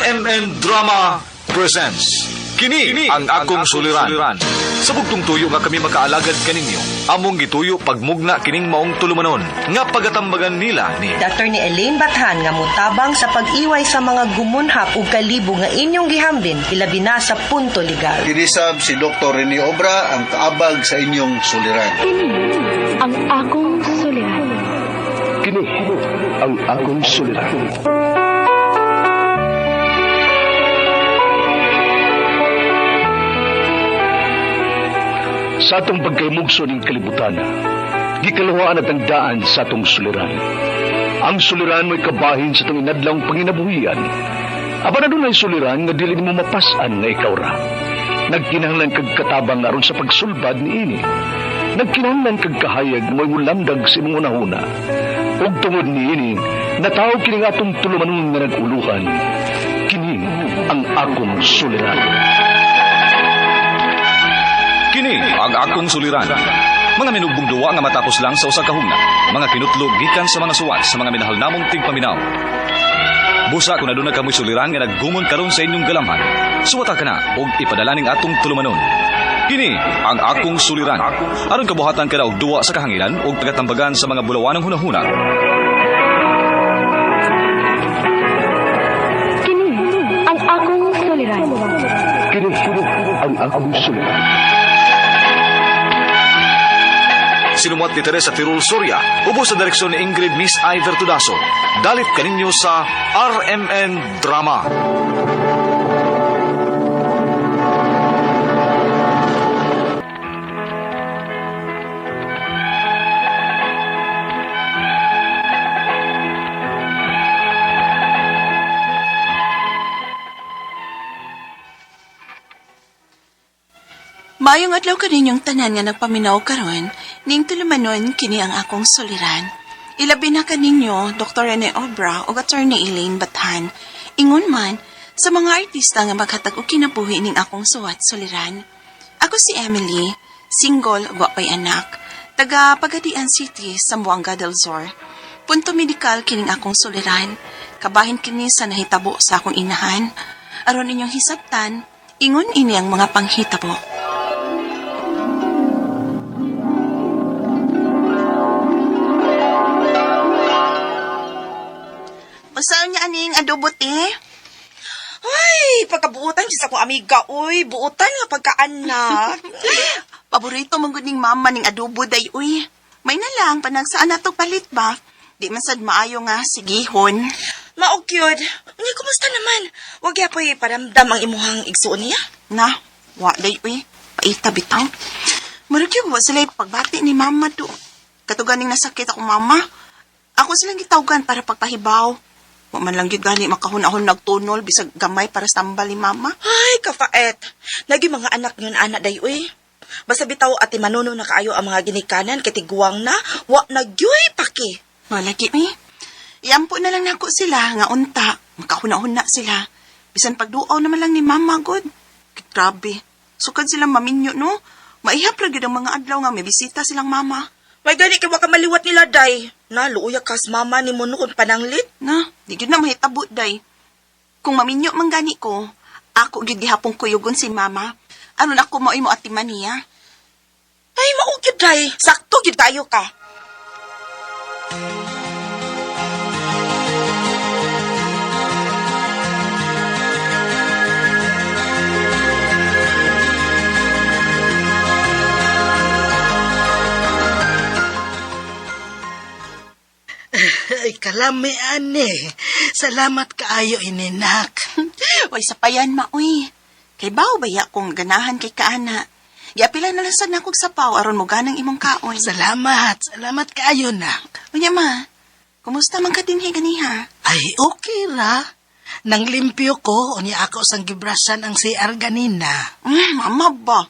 RMN Drama presents Kini ang akong suliran. Sa bugtong tuyo nga kami makaalagad kaninyo, among gituyo pagmugna kining maong tulumanon nga pagatambagan nila ni Attorney Elaine Bathan nga mutabang sa pag-iway sa mga gumunhap ug kalibo nga inyong gihambin ilabi na sa punto legal. Kinisab si Dr. Rene Obra ang kaabag sa inyong suliran. Kini ang akong suliran. Kini ang akong suliran. Sa atong pagkaymugso ning kalibutan, gikaluhaan at ang daan sa atong suliran. Ang suliran mo'y kabahin sa atong inadlawng panginabuhian. Aba na dunay suliran nga dili nimo mapas-an nga ikaw ra. Nagkinahanglan kag katabang aron sa pagsulbad niini. Nagkinahanglan kag kahayag mo'y mulamdag sa imong hunahuna. Ug tungod niini, nataw kini nga atong tulumanon nga nag-uluhan. Kini ang akong suliran. Kini ang akong suliran. Mga minugbong duwa nga matapos lang sa usa ka hugna. Mga kinutlog gikan sa mga suwat sa mga minahal namong tigpaminaw. Busa kung aduna kamoy suliran nga naggumon karon sa inyong galamhan. Suwata ka na og ipadala ning atong tulumanon. Kini ang akong suliran. Aron kabuhatan ka na og duwa sa kahanginan og pagatambagan sa mga bulawanong hunahuna. Kini ang akong suliran. Kini ang akong suliran. Sinumuat ni Teresa Tirul Soria, ubos sa direksyon ni Ingrid Miss Iver Tudaso. Dalit kaninyo sa RMN Drama. Maayong adlaw kaninyong tanan nga nagpaminaw karon, ning tulumanon kini ang akong suliran. Ilabi na kaninyo Dr. Rene Obra ug Attorney Elaine Bathan. Ingon man sa mga artista nga maghatag og kinabuhi ning akong suwat suliran. Ako si Emily, single ug wa pay anak, taga Pagadian City, Zamboanga del Sur. Punto medikal kining akong suliran. Kabahin kini sa nahitabo sa akong inahan. Aron inyong hisabtan, ingon ini ang mga panghitabo. Usaw niya aning adobo te? Ay, pagkabuutan siya sa akong amiga, uy. Buutan nga pagkaanak. Paborito mong gud ning mama ning adobo day uy. May na lang panagsaan nato palit ba? Di man sad maayo nga sigihon. Mao gyud. Unya, kumusta naman? Wag yapoy paramdam ang imuhang igsuon niya. Na, wa day uy. Paita bitaw. Murag yun, wa sila pagbati ni mama do. Katuganing nasakit ako mama. Ako silang gitawgan para pagpahibaw. Wa man lang gyud gani makahun-ahon nagtunol bisag gamay para sa tambal ni mama. Ay, kafaet. Lagi mga anak yun, anak day, uy. Basta bitaw ati manuno na kaayo ang mga ginikanan kay tiguang na, wa na gyuy paki. Malagi mi. Iampo na lang nako sila nga unta. Makahuna-huna sila. Bisan pagduaw naman lang ni mama god. Grabe. Sukad silang maminyo no. Maihap ra gyud ang mga adlaw nga may bisita silang mama. May gani kay wa ka maliwat nila day. Na luoya kas mama ni mo no kung pananglit. Na, di gyud na mahitabo day. Kung maminyo man gani ko, ako gyud gihapong kuyugon si mama. Aron ako maoy mo atiman niya. Ay, mao gyud day. Sakto gyud kayo ka. Ay, kalami, ane. Salamat kaayo, ininak. Way sapayan maoy. Kay bawo baya kung ganahan kay kaana. Giapila na lang sad nakog sapaw aron mo ganang imong kaon. Salamat. Salamat kaayo, nak. Unya ma, kumusta man ka dinhi ganiha? Ay, okay ra. Nang limpyo ko, unya ako sang gibrasan ang CR ganina. Mama ba?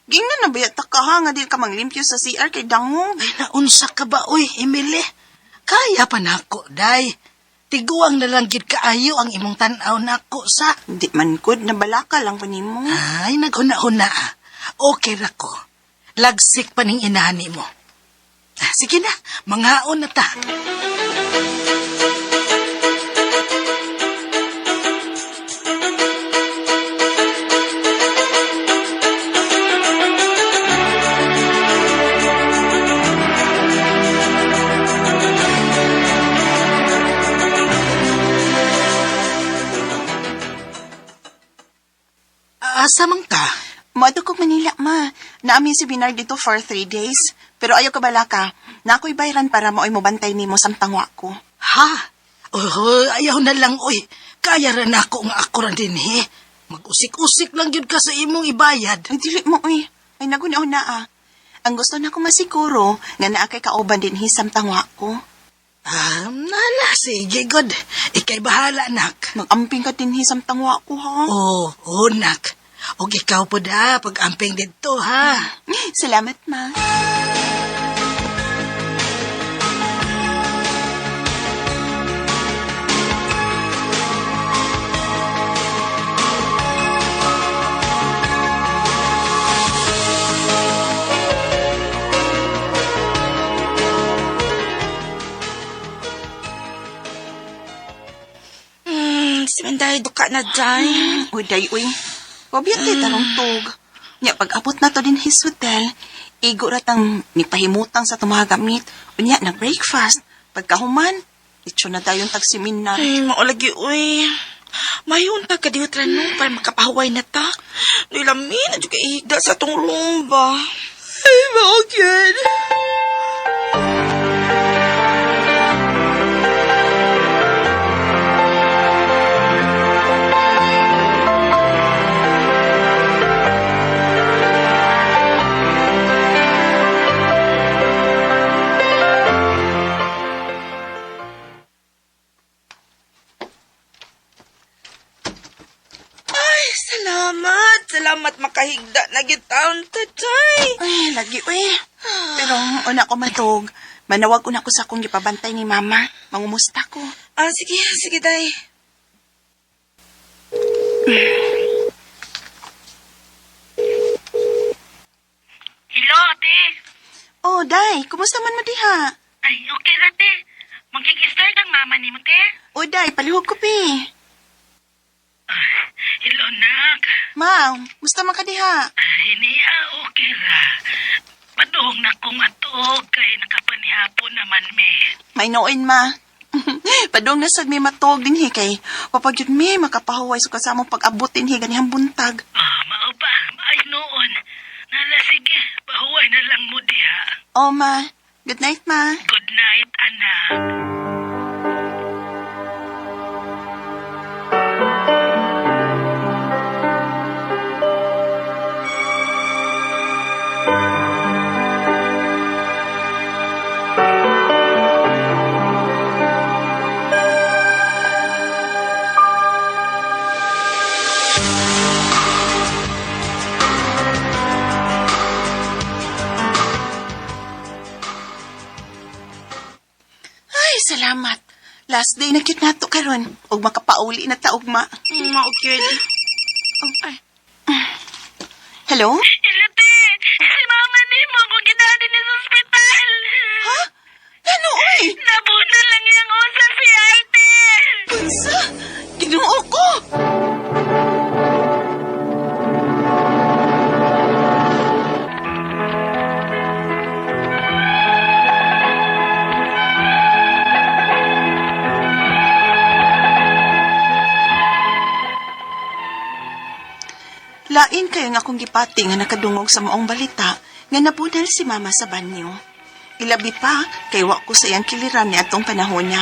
Gingnan na ba ta ka ha nga di ka manglimpyo sa CR kay dangog? Ay, naunsa ka ba, uy, Emily? Kaya pa nako, day. Tiguang na lang gid kaayo ang imong tan-aw nako sa. Di man good na balaka lang ko nimo. Ay, naghuna-huna. ah. Okay ra ko. Lagsik pa ning inani mo. Ah, sige na, manghaon na ta. Asa man ka? Moadto kog Manila, ma. Naamin si Binard dito for 3 days. Pero ayaw ka balaka. Na ako'y bayran para maoy mobantay nimo samtang wa ko. Ha? Oh, ayaw na lang, oy. Kaya ra nako nga ako ra dinhi. Mag-usik-usik lang gyud ka sa imong ibayad. Ay, dili mo, uy. Ay, nagunaw na ah. Ang gusto na ko masiguro nga naa kay kauban dinhi samtang wa ko. Ah, nala, sige, good. Ikay bahala, nak. Mag-amping ka dinhi samtang wa ko, ha? Oh, oh, nak. Og ikaw po da, pag-amping dito, ha? Salamat, ma. Si Menday, duka na day. Uy, day, uy. Wabiyat kay tarong tug. Nya, pag-abot na to din his hotel, igo ratang nipahimutang sa tumagamit. Unya, nag-breakfast. Pagkahuman, itsyo na tayong tagsiminar. Ay, maulagi, uy. Mayon ta ka diyo no para makapahuway na ta. Uy, lami na dyan ka ihigda sa atong room ba? Ay, maugyan. Ay, salamat. Salamat makahigda na gitaon ta, day. Ay, lagi, uy. Pero una ko matug. Manawag una ko sa akong gipabantay ni mama. Mangumusta ko. Ah, sige, sige, day. Hello, ate. Oh, day, kumusta man mo diha? Ay, okay ra, te. Magkikistart ang mama ni mo, te. Oh, day, palihog ko, pi. Hello, nak. Ma, musta man ka diha? Ay, niya, okay ra. Paduhong na kong atuog kay nakapanihapon naman, me. May noin, ma. Padung na sad may matuog din hi kay papag yun mi makapahuway sa kasamong pag-abot din hi ganihang buntag. Ah, mao ba? Ay, noon. Nala, sige. Pahuway na lang mo diha. Oh, ma. Good night, ma. Good night, anak. Ay, salamat. Last day na cute nato karon ug makapauli na ta ugma. Maugyan. Oh, ay. Hello? Hello, te. Si mama ni mo kung ginadi ni sa ospital. Ha? Ano, oy? Nabuno lang yung usa si ate. Unsa? Ginoo ko! Lain kayo nga akong gipati nga nakadungog sa maong balita nga nabunal si mama sa banyo. Ilabi pa kay wa ko sa iyang kiliran ni atong panahon niya.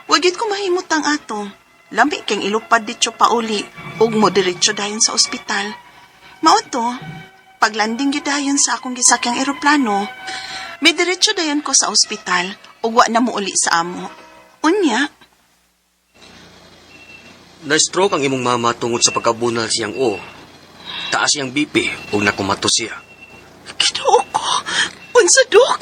Wa gyud ko mahimutang ato. Lami kang ilupad ditso pauli ug mo diretso dayon sa ospital. Mao to, paglanding gyud dayon sa akong gisakyang eroplano, may diretso dayon ko sa ospital ug wa na mouli sa amo. Unya, Na-stroke ang imong mama tungod sa pagkabunal siyang O. Taas siyang BP ug nakumato siya. Ginoo ko. Unsa dok?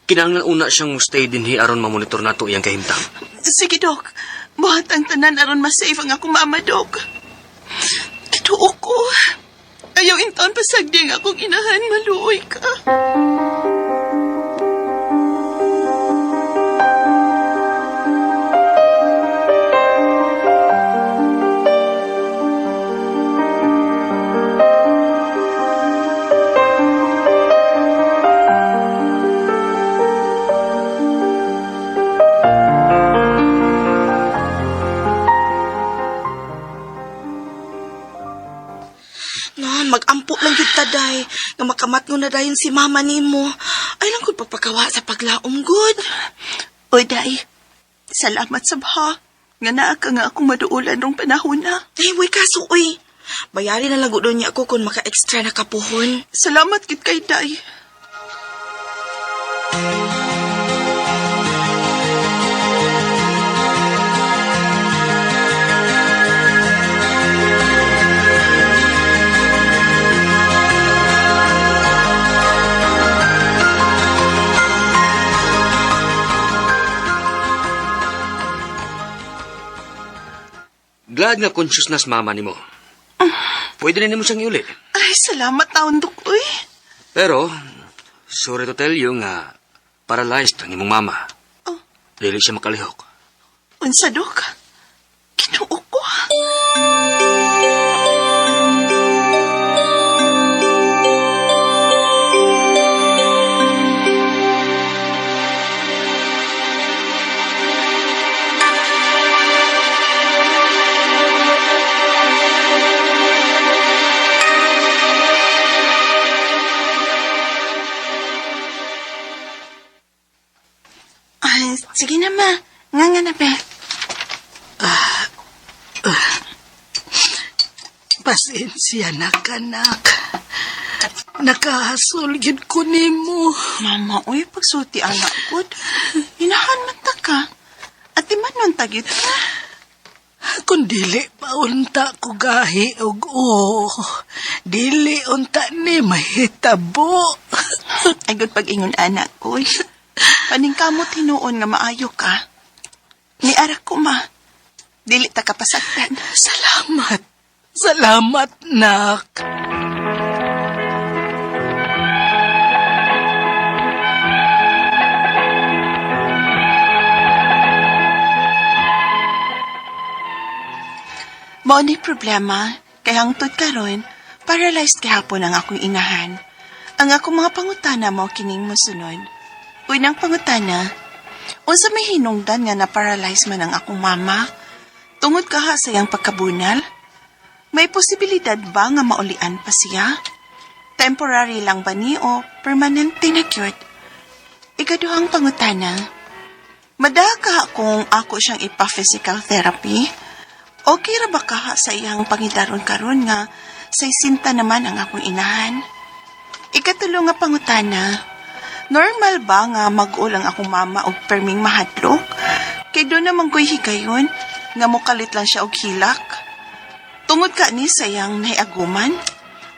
Kinahanglan una siyang stay dinhi aron mamonitor nato iyang kahimtang. Sige, Dok. Buhat ang tanan aron masave ang akong mama, Dok. Ginoo ko. Ayaw intaon pasagdi ang akong inahan, maluoy ka. Gid ta, day. Nga makamat na dayon si mama nimo. Ay lang kung pagpakawa sa paglaom, good. Oy, day. Salamat sa baha. Nga naa ka nga akong maduulan rong panahon na. Ay, way kaso, uy. Bayari na lang gud niya ako kung maka-extra na kapuhon. Salamat gid kay day. Glad nga conscious na sa mama nimo. Pwede na nimo siyang iuli. Ay, salamat taon, Dok, uy. Pero, sorry to tell you nga, paralyzed ang imong mama. Oh. Dili siya makalihok. Unsa, Dok? Kinuo ko. Ay, sige na, ma. Nga nga na, be. Pasensya na kanak. Nakahasol gid ko nimo. Mama, uy, pagsulti anak ko. Hinahan man ta ka. At iman nun tagit ka. Kung dili pa unta ko gahi og o, dili unta ni mahitabo. Ay, good pag-ingon anak ko. Paningkamot hinuon nga maayo ka. Niara ko, ma. Dili ta kapasagdan. Salamat. Salamat, nak. Mao ni problema, kay hangtod karon, paralyzed gihapon ang akong inahan. Ang akong mga pangutana mao kining mosunod. Unang pangutana, unsa may hinungdan nga na-paralyze man ang akong mama? Tungod kaha sa iyang pagkabunal? May posibilidad ba nga maulian pa siya? Temporary lang ba ni o permanente na cured? Ikaduhang pangutana, madaka kung ako siyang ipa-physical therapy? Okay ra ba kaha sa iyang pangidaron karon nga say sinta naman ang akong inahan? Ikatulo nga pangutana, normal ba nga mag-ulang akong mama og perming mahadlok? Kay doon naman ko'y higayon nga mokalit lang siya og hilak. Tungod ka ni sa iyang naiaguman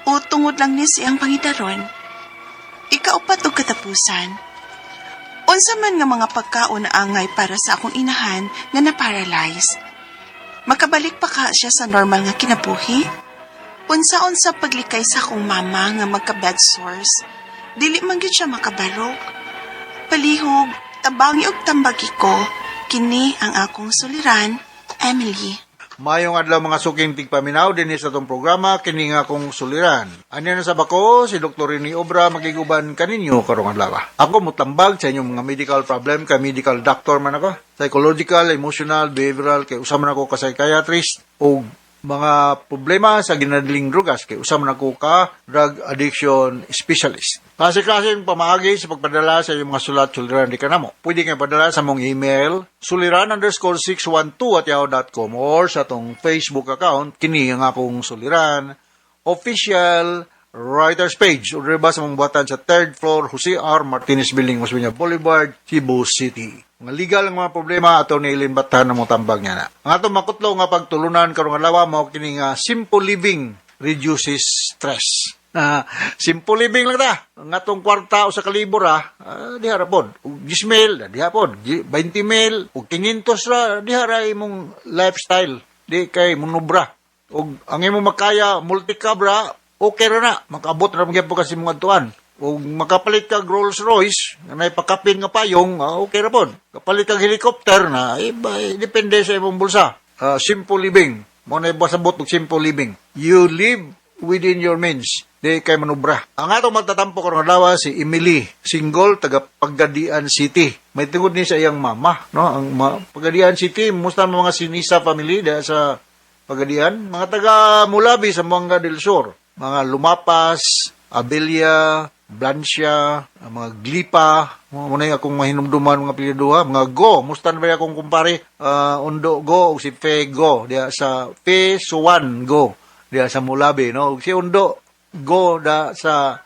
o tungod lang ni sa iyang pangidaron? Ikaupat og katapusan, unsa man nga mga pagkaon na angay para sa akong inahan nga na-paralyze? Makabalik pa ka siya sa normal nga kinabuhi? Unsa-unsa paglikay sa akong mama nga magka-bed sores, dili man gyud siya makabarog. Palihog, tabangi og tambagi ko, kini ang akong suliran, Emily. Mayong adlaw mga suking tigpaminaw dinhi sa atong programa kini nga akong suliran. Ani na sa bako si Dr. Rene Obra magiguban kaninyo karong adlaw. Ako mutambag sa inyong mga medical problem kay medical doctor man ako. Psychological, emotional, behavioral kay usa man ako ka psychiatrist og mga problema sa ginadling drugas kay usa man ako ka drug addiction specialist. Klase-klase pamaagi sa pagpadala sa inyong mga sulat suliran di kanamo. Pwede kayo padala sa mong email suliran_612@yahoo.com or sa atong Facebook account kini ang akong suliran official writers page o ba sa mong buhatan sa third floor Jose R. Martinez Building, Osmeña Boulevard, Cebu City. Mga legal ang mga problema ato ni Eileen Batahan na mong tambag niya na. Ang atong makutlo nga pagtulunan karong adlaw mao kini nga simple living reduces stress. Simple living lang ta. Ang atong kwarta o sa kalibo ra, diha ra pod. Og 10 mil, diha pod. 20 mil, og 500 ra, diha ra imong lifestyle. Di kay munubra. Og ang imong makaya multicab ra, okay ra na. Makaabot ra magyapon kasi imong adtuan. Og makapalit kag Rolls Royce, nga nay pakapin nga payong, okay ra pod. Kapalit kag helicopter na, iba, depende sa imong bulsa. Simple living. Mo na ibasabot og simple living. You live within your means. Di kay manubra. Ang atong magtatampo karong adlaw si Emily, single taga Pagadian City. May tungod ni sa iyang mama, no? Ang Pagadian City, musta mga Sinisa family diha sa Pagadian, mga taga Mulabi sa Zamboanga del Sur. Mga Lumapas, Abelia, Blancia, ang mga Glipa, mga muna yung akong mahinumduman mga apelyido ha, mga Go, musta na ba akong kumpare, Undo Go, ug si Fe Go, diya sa Fe Suwan Go, diya sa Mulabi, no? Ug si Undo Go da sa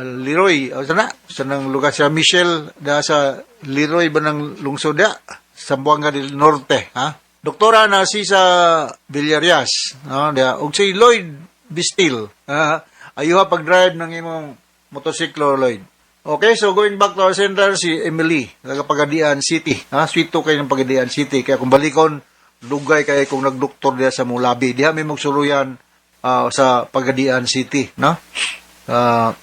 Leroy, o sana, sa nang lugar sa Michelle, da sa Leroy ba ng lungsod da, Zamboanga del Norte, ha? Doktora Narcisa Villarias, no, diya, ug si Lloyd Bistil, ha? Ayuha pag-drive ng imong motosiklo, Lloyd. Okay, so going back to our center, si Emily, taga Pagadian City. Ha, sweet to kayo ng Pagadian City. Kaya kung balikon, dugay kayo kung nagdoktor diya sa Mulabi. Diha may magsuluyan sa Pagadian City, no?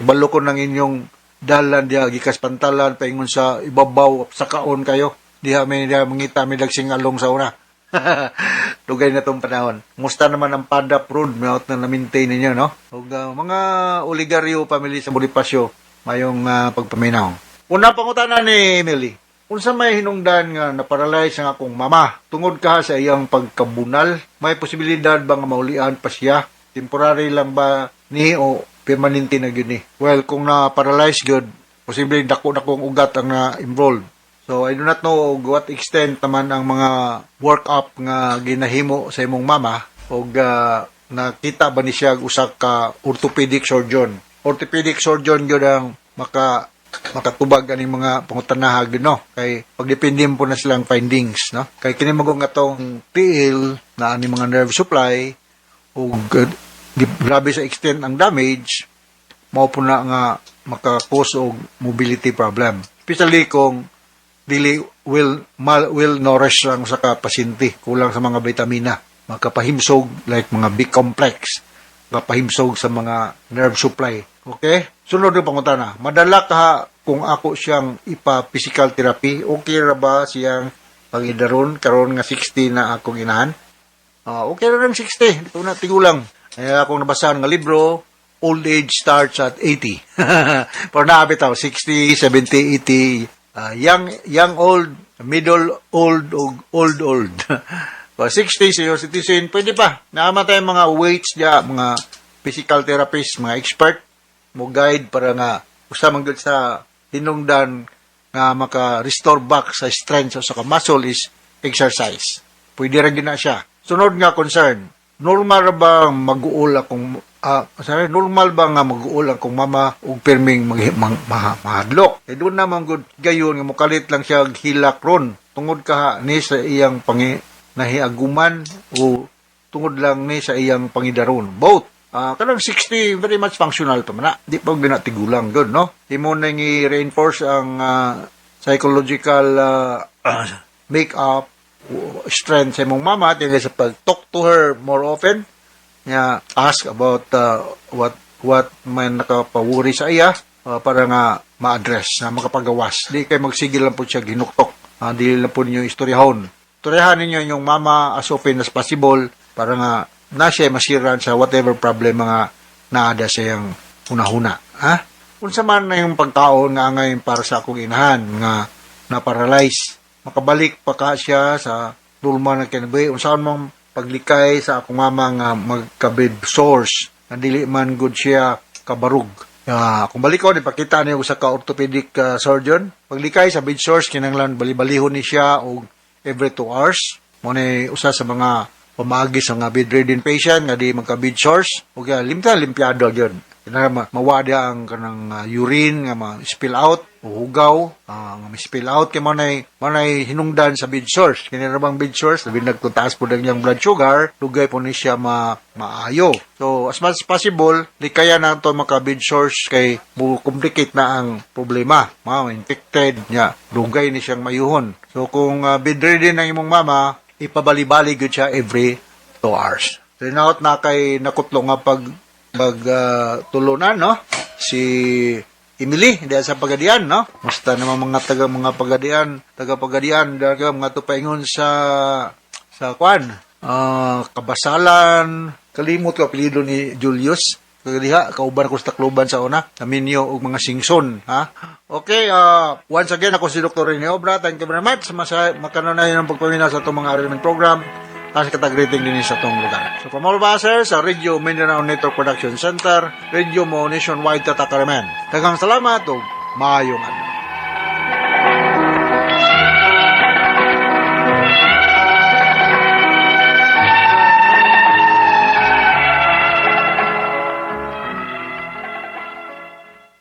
Balo ko ng inyong dalan diha gikas Pantalan paingon sa ibabaw sa kaon kayo. Diha may diha mangita may dagsing along sa una. Dugay na tong panahon. Musta naman ang Padap Road, may na na-maintain ninyo, no? Ug mga Oligario family sa Bonifacio, mayong pagpaminaw. Una pangutana ni Emily, unsa may hinungdan nga naparalyze ang akong mama tungod ka sa iyang pagkabunal? May posibilidad ba nga maulian pa siya? Temporary lang ba ni o permanente na gyud ni? Well, kung na-paralyze gyud, posible dako na kong ugat ang na-involved. So I do not know what extent naman ang mga work-up nga ginahimo sa imong mama og nakita ba ni siya og usa ka orthopedic surgeon. Orthopedic surgeon gyud ang makatubag aning mga pangutanaha gyud, no, kay pagdepende po na silang findings, no, kay kini magong atong tiil na ani mga nerve supply ug grabe sa extent ang damage, mao po na nga maka-cause og mobility problem, especially kung dili well mal well nourished ang sa ka pasyente, kulang sa mga vitamina, makapahimsog like mga B complex, makapahimsog sa mga nerve supply. Okay, sunod na pangutana: madala ka kung ako siyang ipa physical therapy, okay ra ba siyang pangidaron karon nga 60 na akong inahan? Ah, okay ra ng 60 ito na tigulang. Kaya akong nabasahan nga libro, old age starts at 80. Pero naa bitaw 60, 70, 80, young, young old, middle old, ug old old. Well, 60, senior citizen, pwede pa. Naa man tayong mga weights diya, mga physical therapist, mga expert, mo guide para nga usa man gyud sa hinungdan nga maka-restore back sa strength sa ka muscle is exercise. Pwede ra gyud na siya. Sunod nga concern, normal ra ba mag-uol akong sorry, normal ba nga mag-uol akong mama ug pirming mahadlok? Eh doon naman gud gayon nga mokalit lang siya og hilak ron tungod ka ni sa iyang pangi nahiaguman o tungod lang ni sa iyang pangidaron? Both. Kanang 60, very much functional pa man na. Di pa gyud na tigulang gud, no? Imo nang i-reinforce ang psychological make-up strength sa imong mama tingali sa pag-talk to her more often nga ask about what man nakapawuri sa iya para nga ma-address na makapagawas. Di kay magsigil lang po siya ginuktok. Dili lang po ninyo istoryahon. Istoryahan ninyo inyong mama as often as possible para nga na siya masiran sa whatever problem mga naada sa iyang hunahuna. Ha? Unsa man na yung pagkaon nga angay para sa akong inahan nga na-paralyze? Makabalik pa ka siya sa normal na kinabuhi? Unsaon mong paglikay sa akong mama nga magka-bed sores nga dili man gud siya kabarug? Kung balikon, ipakita niyo sa ka orthopedic surgeon. Paglikay sa bed sores, kinahanglan bali-balihon ni siya og every 2 hours. Mo ni usa sa mga pamaagi sa mga bedridden patient nga di magka bed sores. Ug limta limpiado gyud. Kinahanglan mawada ang kanang urine nga ma-spill out o hugaw nga ma-spill out kay mo nay hinungdan sa bed sores. Kini ra bang bed sores, labi nagtutaas po ang iyang blood sugar, dugay po ni siya maayo. So as much as possible, di kaya na to maka bed sores kay mo complicate na ang problema. Ma infected nya, dugay ni siyang mayuhon. So kung bedridden ang imong mama, ipabali-bali gyud siya every 2 hours. So naot na kay nakutlo nga pag mag tulunan, no, si Emily diya sa Pagadian, no. Basta naman mga taga mga Pagadian, taga Pagadian daga mga tupaingon sa kwan, Kabasalan. Kalimot ko apelyido ni Julius kagadiha, kauban ko sa Tacloban sa una, Naminyo og mga Singson, ha. Okay, once again, ako si Dr. Rene Obra. Thank you very much. Masa makananayon ang pagpaminaw sa atong mga arrangement program. Taas katag rating din sa tong lugar. So from all of us here sa Radio Mindanao Network Production Center, Radio Mo Nationwide Tatakaramen. Daghang salamat ug maayong adlaw.